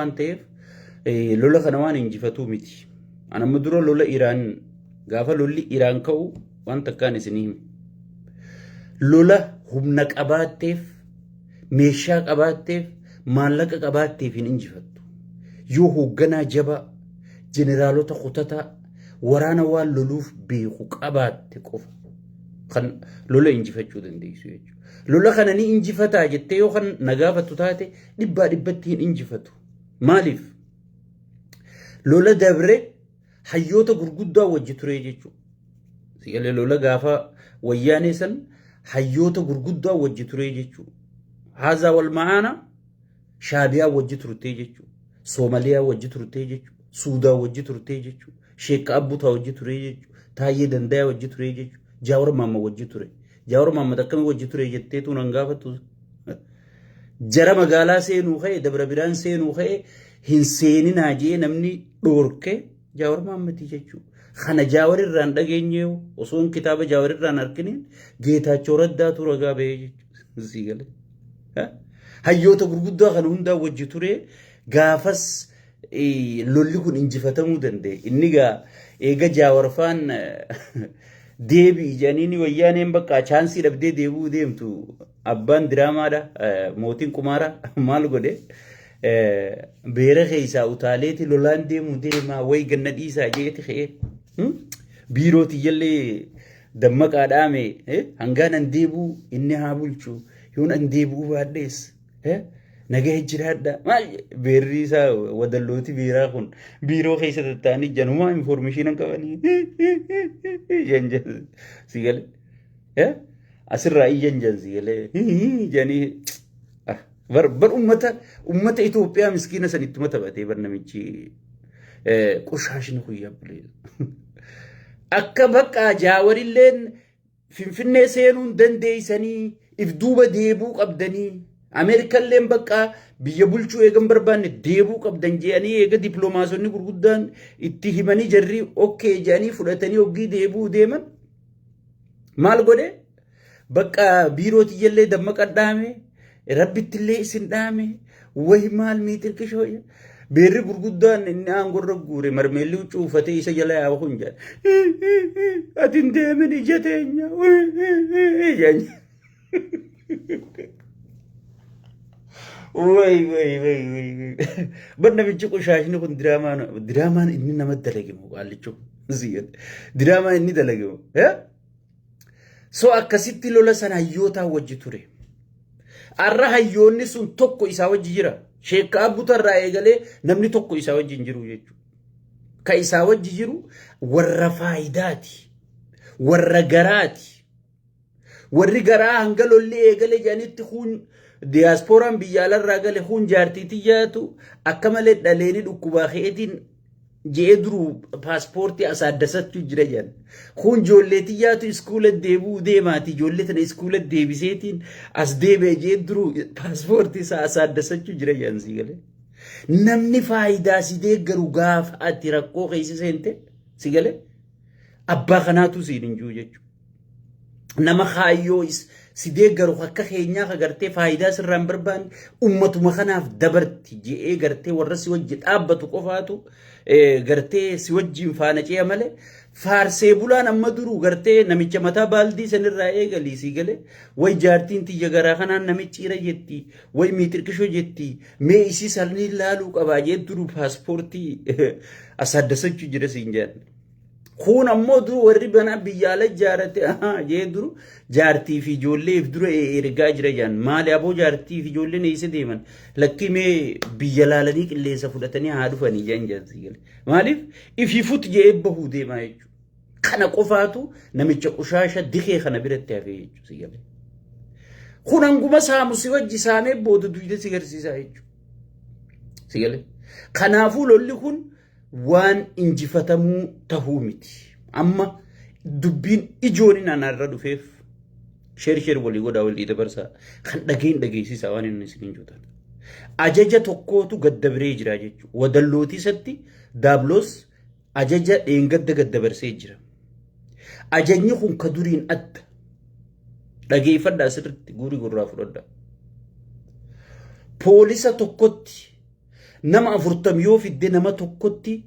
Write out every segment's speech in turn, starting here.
waan ta'eef lola kana waan injifatuu miti. An amma dura lola Iraan gaafa lolli Iraan ka'u waan takkaan isinii hime. Lola humna qabaatteef, meeshaa qabaatteef, maallaqa qabaatteef hin injifattu. Yoo hoogganaa jabaa, jeneraalota kutataa, waraana waan loluuf beeku qabaatte qofa kan lola injifachuu dandeessu jechuudha. Lola kana ni injifataa jettee yoo kan na gaafattu taate dhibbaa dhibbatti hin injifatu. Maaliif? Lola dabre hayyoota gurguddaa wajji ture jechuudha. Sigalee lola gaafa wayyaanee san hayyoota gurguddaa wajji ture jechuudha. Haazaa wal ma'aana Shaabiyaa wajji turtee jechuudha. Soomaliyaa wajji turtee jechuudha. Suudaan wajji turtee jechuudha. Sheekka Abbutaa wajji turee jechuudha. Taayyee Dandayaa wajji turee jechuudha. Jaawar Maamma wajji ture. Jaawar Maamma akkamii wajji ture jetteetu nan gaafattu. Jara magaalaa seenuu ka'e Dabra Biraan seenuu ka'e hin seeninaa jee namni dhoorke Jaawar Maammatii jechuudha. Kana Jaawar irraan dhageenye osoo kitaaba Jaawar irraan arginiin Geetaachoo Raddaatu ragaa bahee jechuudha. Sii galee. Hayyoota gurguddaa kana hundaa wajji ture gaafas lolli kun injifatamuu danda'e. Inni gaa eega Jaawarfaan deebi'i jedhanii wayyaaneen bakka chaansii dhabdee deebi'uu deemtu abbaan diraamaadha mootiin qumaara maal godhe beera keessaa utaaleeti lolaan deemu deemaa wayi ganna dhiisaa jeeti ka'ee biiroo tiyyallee dammaqaa dhaame hangaan an deebi'u inni haa bulchu yoon an deebi'uu baadhees nagaya jiraadha maal beerri isaa wadallooti biiraa kun biiroo keessa tattaanii janumaa infoormeeshiina qabanii jan jan si galee asirraa iyyan jan si galee janii bar bar ummata ummata Itoophiyaa miskiina san ittuma taphatee bar namichi qushaashni kun yabbulee akka bakka jaawarilleen Finfinnee seenuun dandeeysanii if duuba deebuu qabdanii Ameerikalleen bakka biyya bulchuu eegan barbaanne deebuu qabdan je'anii eega dippiloomaasonni gurguddaan itti himanii jarri okkee je'anii fudhatanii hoggii deebuu deeman maal godhe bakka biiroo tiyyallee dammaqa dhaame rabbittillee isin dhaame wayi maal miixirqishoo beerri gurguddaan inni aangorra guure marmeelli huccuu uffatee isa jala yaa'u kun jedha ati hin deemin ija teenya jedhan. Way way way way way. Bar namichi qushaashni kun diraamaan diraamaan inni nama dalage moo qaallichoo diraamaan inni dalage moo So akkasitti lola sana hayyootaa wajji ture. Arra hayyoonni sun tokko isaa wajji jira. Sheekka Abbutarraa eegalee namni tokko isaa wajji hin jiru jechuudha. Ka isaa wajji jiru warra faayidaati. Warra garaati. Warri garaa hanga lolli eegale jedhanitti kun diyaaspooraan biyya alarraa gale kun jaartii tiyyaatu akka malee dhaleeni dhukkubaa keetiin je'ee duruu paaspoortii asaaddasachuu jira jedhan. Kun ijoollee tiyyaatu iskuula deebi'uu deemaati ijoollee tana iskuula deebiseetiin as deebi'e je'ee duruu paaspoortii isaa asaaddasachuu jira jedhan sii galee. Namni faayidaa si deeggaru gaafa ati rakkoo keessa seente si galee abbaa kanaatu siin hin jiru jechuudha. Nama kaayyoo si deeggaru akka keenyaa ka gartee faayidaa sirraa hin barbaanne ummatuma kanaaf dabarti je'ee gartee warra si wajji dhaabbatu qofaatu gartee si wajjiin faana ce'a malee faarsee bulaan amma duruu gartee namicha mataa baaldii sanirraa eegalii sii galee way jaartiin tiyya garaa kanaan namichi ira jetti way miixirqishoo jetti mee isii sanii laaluu qabaa jee duruu paaspoortii asaaddasachuu jira siin jedhan. Kuun ammoo dur warri banaa biyya ala ijaarate jee duru jaartii fi ijoollee if dura ergaa jira jaan maali aboo jaartii fi ijoolleen eessa deeman lakkii mee biyya laalanii qilleensa fudhatanii haa dhufanii jaan jaan si gale maaliif ifii fut jee bahuu deemaa jechuudha. Kana qofaatu namicha qushaasha dikee kana biratti hafee jechuudha si gale. Kun hanguma saamu si wajji saamee booda duyda si garsiisaa jechuudha. Si gale. Kanaafuu lolli kun waan injifatamuu tahuu miti. Amma dubbiin ijoon inni anarra dhufeef sheer sheer walii godhaa walii dabarsaa kan dhageen dhageessisaa waan inni isin hin juutan. Ajaja tokkootu gad dabree jira jechuudha. Wadallootii isatti daabloos ajaja dheengadda gad dabarsee jira. Ajajni kun ka duriin adda. Dhageeffadhaa sirriitti guurii gurraa fudhadhaa. Poolisa tokkotti Nama 40 yoo fidde nama tokkotti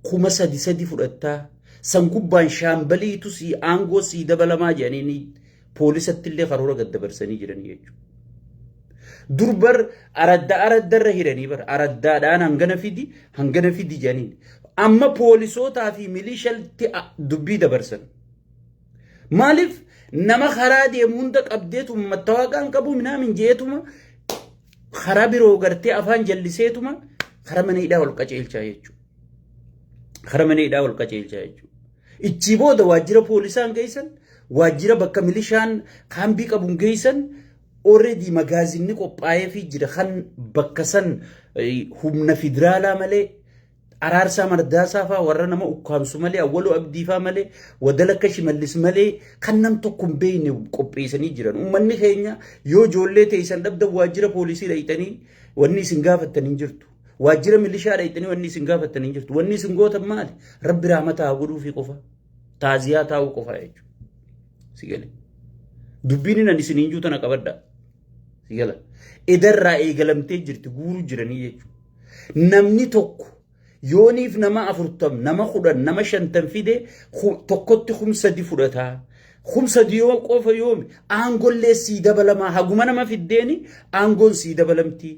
3,000 fudhattaa. San gubbaan shaambaliitu sii aangoo sii dabalamaa jedhanii poolisatti illee karoora gad dabarsanii jiranii jechuudha. Dur bar aradda araddarra hiranii bar araddaadhaan hangana fidi hangana fidi jedhaniin. Amma poolisootaa fi milishatti dubbii dabarsan. Maaliif nama karaa deemu hunda qabdeetuma mattawaaqaan qabu minaamin jeetuma karaa biroo gartee afaan jalliseetuma karaa mana hidhaa ol qaceelchaa jechuudha. Karaa mana hidhaa ol qaceelchaa jechuudha. Ichii booda waajjira poolisaan geessan, waajjira bakka milishaan kaambii qabuun geessan, already magaazinni qophaa'eefii jira kan bakka san humna federaalaa malee, Araarsaa Mardaasaa fa'aa warra nama ukkaamsu malee, Awwaloo Abdii fa'aa malee, Wadala akka Shimallis malee kan nam tokko hin beekne qopheessanii jiran. Uummanni keenya yoo ijoollee teessan dhabdan waajjira poolisii dhaqxanii wanni isin gaafattan hin jirtu. Waajjira milishaa dhaqxanii wanni isin gaafattan hin jirtu. Wanni isin gootan maali? Rabbi rahmata haa godhuufii qofa. Taaziyaa taa'uu qofa jechuudha. Si gale. Dubbiin inni isin hin jiru tana qabadha. Si gala. Edarraa eegalamtee jirti guuruu jiranii jechuudha. Namni tokko yooniif nama 40, nama 10, nama 50 fide tokkotti 3,000 fudhataa. 3,000 yoo qofa yoomi aangollee sii dabalamaa haguma nama fiddeeni aangoon sii dabalamtii.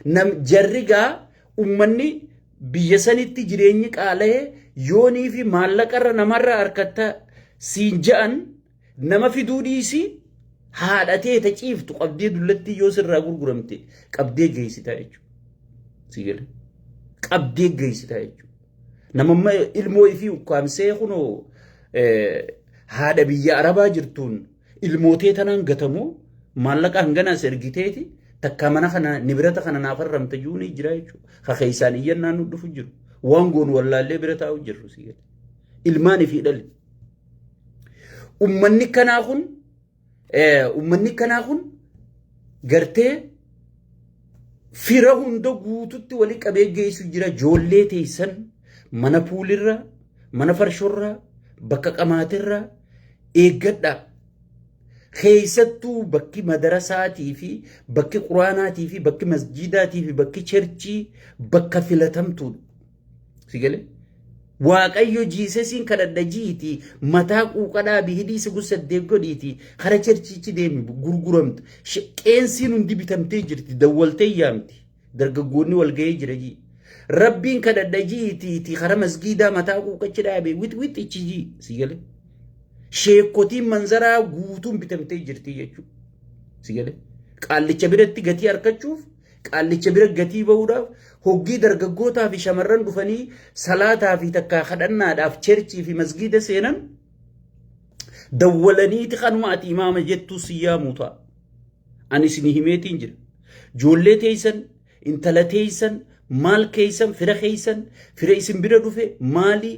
Nam jarri gaa ummanni biyya sanitti jireenyi qaala'ee yoonii fi maallaqarra namarra harkatta siin ja'an nama fiduu dhiisii haadha teeta ciiftu qabdee dullattii yoo sirraa gurguramte qabdee geessitaa jechuudha. Si gale? Qabdee geessitaa jechuudha. Nama ilmoo ifii ukkaamsee kunoo haadha biyya Arabaa jirtuun ilmootee tanaan gatamoo maallaqa hanganaas ergiteeti takka mana kana nibirata kana naaf harramta jiru ni jira jechuudha. Ka keessaan iyyannaan nu dhufu jiru. Waan goonu wallaallee bira taa'u jirru si gale. Ilmaan ifii dhale. Ummanni kanaa kun ummanni kanaa kun gartee fira hunda guututti wali qabee geessu jira. Ijoollee teessan mana puulirra, mana farshorra, bakka qamaatirra eeggadha. Keessattuu bakki madarasaatii fi bakki quraanaatii fi bakki masjiidaatii fi bakki cherchii bakka filatamtuudha. Si galee? Waaqayyo jiisesiin kadhadha jiiti mataa quuqa dhaabi hidhii si gussaddeef godhiiti kara cherchiichi deemi gurguramtu. Qeensiin hundi bitamtee jirti dawwaltee yaamti dargaggoonni wal ga'ee jira jii. Rabbiin kadhadha jiiti kara masgiidaa mataa quuqachi dhaabe wit wit ichi jii si galee? Sheekkotiin manzaraa guutuun bitamtee jirti jechuudha. Si galee? Qaallicha biratti gatii argachuuf, Qaallicha bira gatii bahuudhaaf hoggii dargaggootaa fi shamarran dhufanii salaataa fi takkaa kadhannaadhaaf cherchii fi masgiida seenan dawwalaniiti kanuma ati imaama jettuu si yaamuu ta'a. Ani isin himeetiin jira. Ijoollee teessan, intala teessan, maal keessan, fira keessan, fira isin bira dhufe maali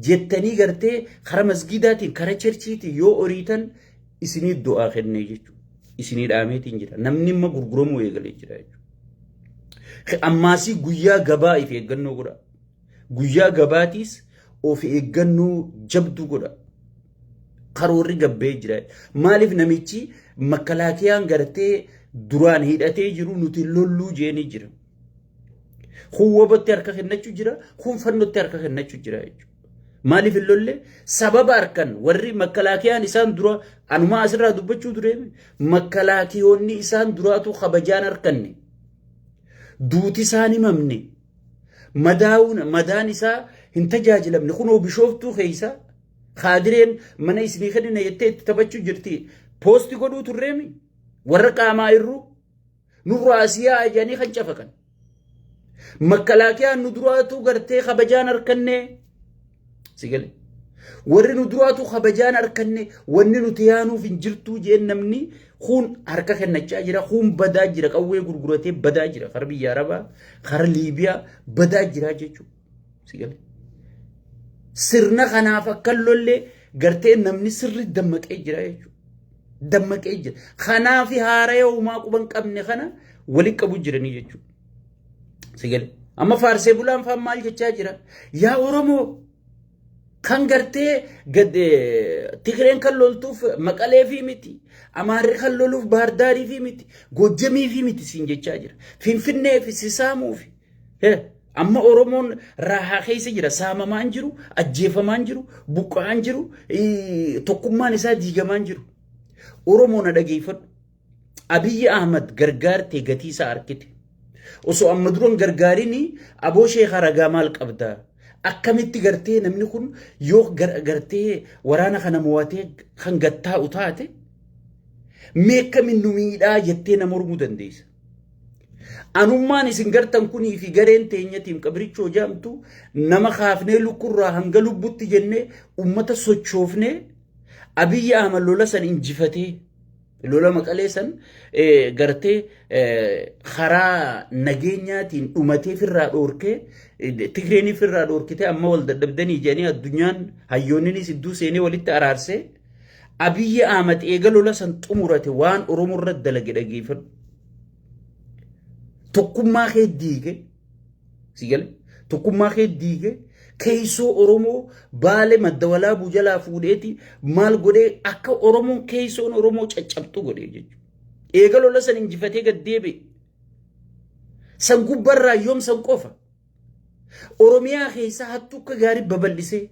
jettanii gartee kara masgiidaatiin kara cherchiitiin yoo oriitan isinii du'aa kennee jechuudha. Isinii dhaameetiin jira. Namni imma gurguramuu eegalee jira jechuudha. Ammaasii guyyaa gabaa if eeggannoo godha. Guyyaa gabaatiis of eeggannoo jabduu godha. Karoorri gabbee jira. Maaliif namichi makkalaakiyaan gartee duraan hidhatee jiru nuti lolluu jeenii jira. Kun wobotti harka kennachuu jira, kun fannotti harka kennachuu jira jechuudha. Maaliif hin lolle? Sababa harkan warri makkalaakiyaan isaan dura anumaa asirraa dubbachuu ture makkalaakiyoonni isaan duraatu kabajaan harkanne. Duuti isaan himamne. Madaa'uun madaan isaa hin tajaajilamne. Kunoo Bishooftuu keessa kaadireen mana isinii kennina jettee itti taphachuu jirti. Poosti godhuu turreemi. Warra qaamaa irruu nurraa asii yaa jedhanii kan cafaqan. Makkalaakiyaan nu duraatu gartee kabajaan harkannee si gale. Warri nu duraatu kabajaan harkanne wanni nuti yaanuuf hin jirtuu jeen namni kun harka kennachaa jira, kun badaa jira, qawwee gurguratee badaa jira, kara biyya Arabaa, kara Liibiyaa badaa jira jechuudha. Si gale. Sirna kanaaf akka lollee gartee namni sirri dammaqee jira jechuudha. Dammaqee jira. Kanaaf haaraya uumaa quban qabne kana walitti qabu jiranii jechuudha. Si gale. Amma faarsee bulaan faan maal jechaa jira? Yaa Oromoo kan gartee Tigreen kan loltuuf Maqalee fi miti. Amaarri kan loluuf Baardaarii fi miti. Gojjamii fi miti siin jechaa jira. Finfinnee fi Sisaamuu fi. Amma Oromoon raahaa keessa jira. Saamamaan jiru, ajjeefamaan jiru, buqqa'aan jiru, tokkummaan isaa diigamaan jiru. Oromoo na dhageeffadhu. Abiyyi Ahmad gargaartee gatii isaa argite. Osoo amma duran gargaarini aboo sheekaa ragaa maal qabda? Akkamitti gartee namni kun yoo gartee waraana kana mo'atee kan gattaa'u taate meekkamiin nu miidhaa jettee na mormuu dandeessa. Anummaan isin gartan kunii fi gareen teenyatiin qabrichoo jaamtu nama kaafnee lukkurraa hanga lubbutti jennee ummata sochoofnee Abiyyi Ahmad lola san injifatee lola Maqalee san gartee karaa nageenyaatiin dhumatee firraa dhoorkee Tigreenii firraa dhoorkitee amma wal dadhabdanii jedhanii addunyaan hayyoonninis iddoo seenee walitti araarsee Abiyyi Ahmad eega lola san xumurate waan Oromoo irratti dalage dhageeffadhu. Tokkummaa kee diige si gale tokkummaa kee diige keessoo Oromoo Baale Madda Walaabuu jalaa fuudheeti maal godhee akka Oromoon keessoon Oromoo caccabxu godhee jechuudha. Eega lola san injifatee gad deebi'e. San gubbarraa yoom san qofa. Oromiyaa keessa hattuu akka gaarii babal'isee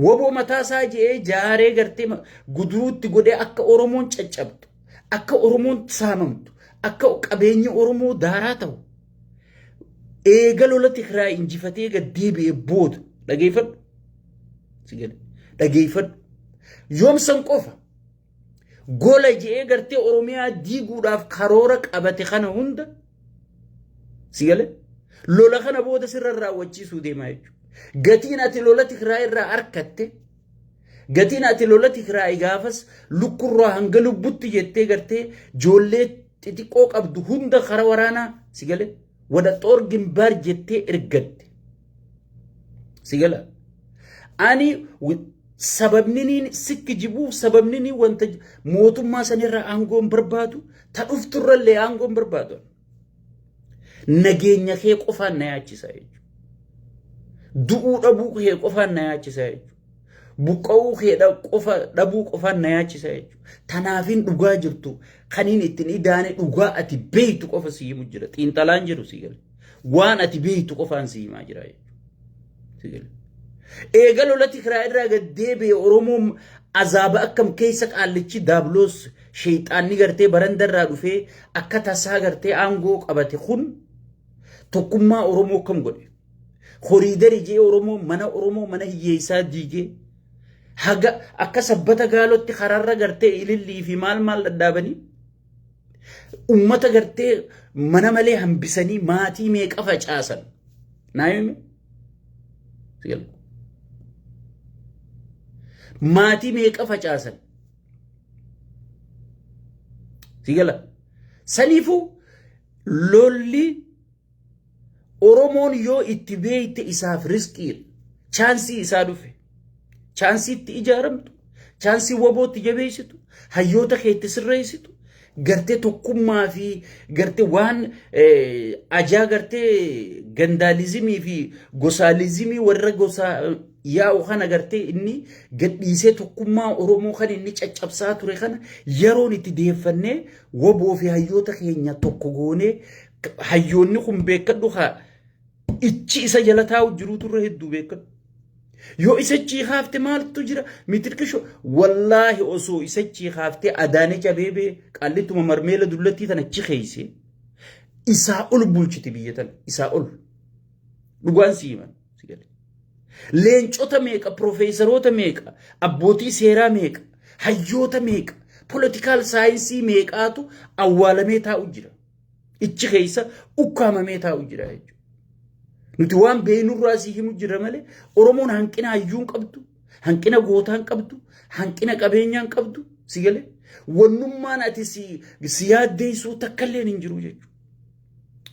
waboo mataa isaa je'ee jaaree gartee guduruutti godhee akka Oromoon caccabtu, akka Oromoon saamamtu, akka qabeenyi Oromoo daaraa ta'u eega lola Tigraay injifatee gad deebi'e booda dhageeffadhu. Si gale dhageeffadhu. Yoom san qofa gola je'ee gartee Oromiyaa diiguudhaaf karoora qabate kana hunda si gale lola kana booda sirra raawwachiisuu deemaa jechuudha. Gatiin ati lola Tigraay irraa arkatte, gatiin ati lola Tigraay gaafas lukkurraa hanga lubbutti jettee gartee ijoollee xixiqqoo qabdu hunda kara waraanaa si gale wada xoor gimbaar jettee ergatte. Si gala. Ani sababni niin sikki jibuuf sababni niin wanta mootummaa sanirraa aangoon barbaadu ta dhufturrallee aangoon barbaadu. Nageenya kee qofaan na yaachisa jechuudha. Du'uu dhabuu kee qofaan na yaachisa jechuudha. Buqqa'uu kee qofa dhabuu qofaan na yaachisa jechuudha. Tanaafin dhugaa jirtu kaniin ittiin idaane dhugaa ati beektu qofa si himu jira. Xiinxalaan jiru si gala. Waan ati beektu qofaan si himaa jira jechuudha. Si gala. Eega lola Tigraay irraa gad deebi'e Oromoon azaaba akkam keessa qaallichi daabloos sheexaanni gartee barandarraa dhufee akka tasaa gartee aangoo qabate kun tokkummaa Oromoo akkam godhe. Koriidari jee Oromoo mana Oromoo mana hiyyeessaa diigee haga akka sabbata gaalotti kararra gartee ilillii fi maal maal dhadhaabanii ummata gartee mana malee hambisanii maatii meeqa facaasan. Naa himi? Maatii meeqa facaasan? Si gala. Saniifuu lolli Oromoon yoo itti beekte isaaf riskiidha. Chaansii isaa dhufe. Chaansii itti ijaaramtu. Chaansii wabootti jabeessitu. Hayyoota kee itti sirreessitu. Gartee tokkummaa fi gartee waan ajaa gartee gandaalizimii fi gosaalizimii warra gosaa yaa'u kana gartee inni gadhiisee tokkummaa Oromoo kan inni caccabsaa ture kana yeroon itti deeffannee waboo fi hayyoota keenya tokko goonee hayyoonni kun beekadhu haa ichi isa jala taa'u jiruutu irra hedduu beekadhu. Yoo isachii kaafte maaltu jira mitirkisho wallaahi osoo isachii kaaftee Adaanech Abeebee qallittuma marmeela dullattii tana achi keeyse isaa ol bulchiti biyya tana isaa ol dhugaan si himan si gale. Leencota meeqa piroofeesaroota meeqa abbootii seeraa meeqa hayyoota meeqa politikaal saayinsii meeqaatu awwaalamee taa'u jira. Ichi keessa ukkaamamee taa'u jira jechuudha. Nuti waan beeknurraa si himu jira malee Oromoon hanqina hayyuu hin qabdu, hanqina gootaa hin qabdu, hanqina qabeenyaa hin qabdu si galee wannummaan ati si yaaddeessuu takka illee hin jiru jechuudha.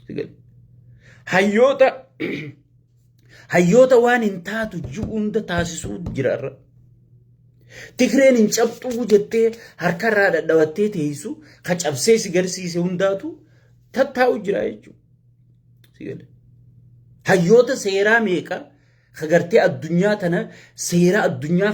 Si galee. Hayyoota hayyoota waan hin taatu ji'u hunda taasisuu jira irra. Tigreen hin cabxuu jettee harkarraa dhadhawattee teessu ka cabsee si garsiise hundaatu tattaa'u jira jechuudha. Si galee. Hayyoota seeraa meeqa ka gartee addunyaa tana seera addunyaa